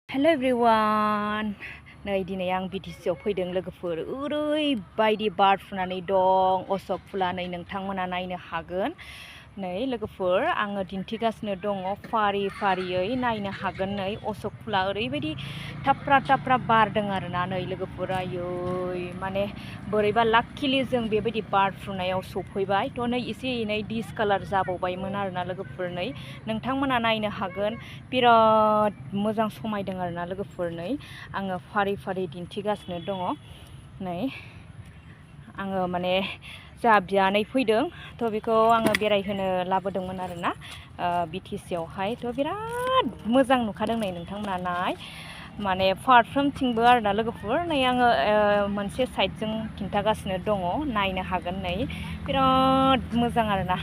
हेल' everyone नै दिनै आं BTC आव फैदों लोगोफोर ओरैबायदि बार फुनानै दं अशक फुला नै नोंथांमोना नायनो हागोन नै लोगोफोर आङो दिन्थिगासिनो दङ फारि फारियै नायनो हागोन नै अशक फुला ओरैबायदि थाफ्रा थाफ्रा बारदों आरोना नै लोगोफोर आयै माने बोरैबा लाकिलि जों बेबायदि बार फुनायाव सफैबाय थ' नै एसे एनै डिसकालार जाबावबायमोन आरोना लोगोफोर नै नोंथांमोना नायनो हागोन बिराद मोजां समायदों आरोना लोगोफोर नै आङो फारि फारि दिन्थिगासिनो दङ नै आङो माने जा बियानै फैदों थ' बेखौ आङो बेरायहोनो लाबोदोंमोन आरोना BTC आवहाय थ' बिराद मोजां नुखादों नै नोंथांमोना नाय माने फारफ्रोमथिंबो आरोना लोगोफोर नै आङो मोनसे साइडजों खिन्थागासिनो दङ नायनो हागोन नै बिराद मोजां आरोना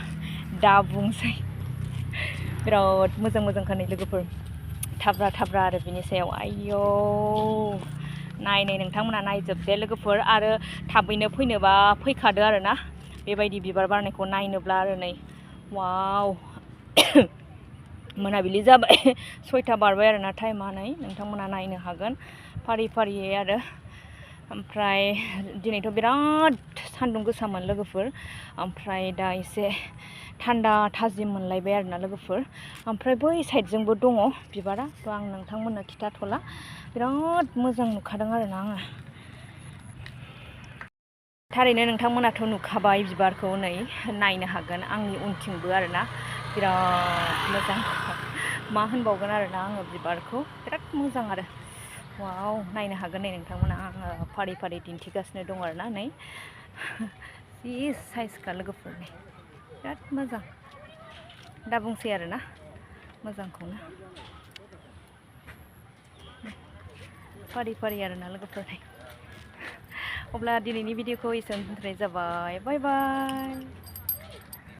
दा बुंसै बिराद मोजां मोजांखा नै लोगोफोर थाब्रा थाब्रा आरो बिनि सायाव आयौ नायनाय नोंथांमोना नायजोबदे लोगोफोर आरो थाबैनो फैनोबा फैखादो आरोना बेबायदि बिबार बारनायखौ नायनोब्ला आरो नै वाव मोनाबिलि जाबाय 6टा बारबाय आरोना टाइमा नै नोंथांमोना नायनो हागोन फारि फारियै आरो ओमफ्राय दिनैथ' बिराद सान्दुं गोसामोन लोगोफोर ओमफ्राय दा एसे थान्दा थाजिम मोनलायबाय आरोना लोगोफोर ओमफ्राय बै साइडजोंबो दङ बिबारा थ' आं नोंथांमोननो खिथाथ'ला बिराद मोजां नुखादों आरोना आङो थारैनो नोंथांमोनाथ' नुखाबाय बिबारखौ नै नायनो हागोन आंनि उनथिंबो आरोना बिराद मोजां मा होनबावगोन आरोना आङो बिबारखौ बिराद मोजां आरो वाव नायनो हागोन नै नोंथांमोना आङो फारि फारि दिन्थिगासिनो दं आरोना नै जि साइजखा लोगोफोरनि बिराद मोजां दा बुंसै आरोना मोजांखौनो फारि फारि आरोना लोगोफोर अब्ला दिनैनि भिडिअखौ एसेयावनो दोनथ'नाय जाबाय बाय बाय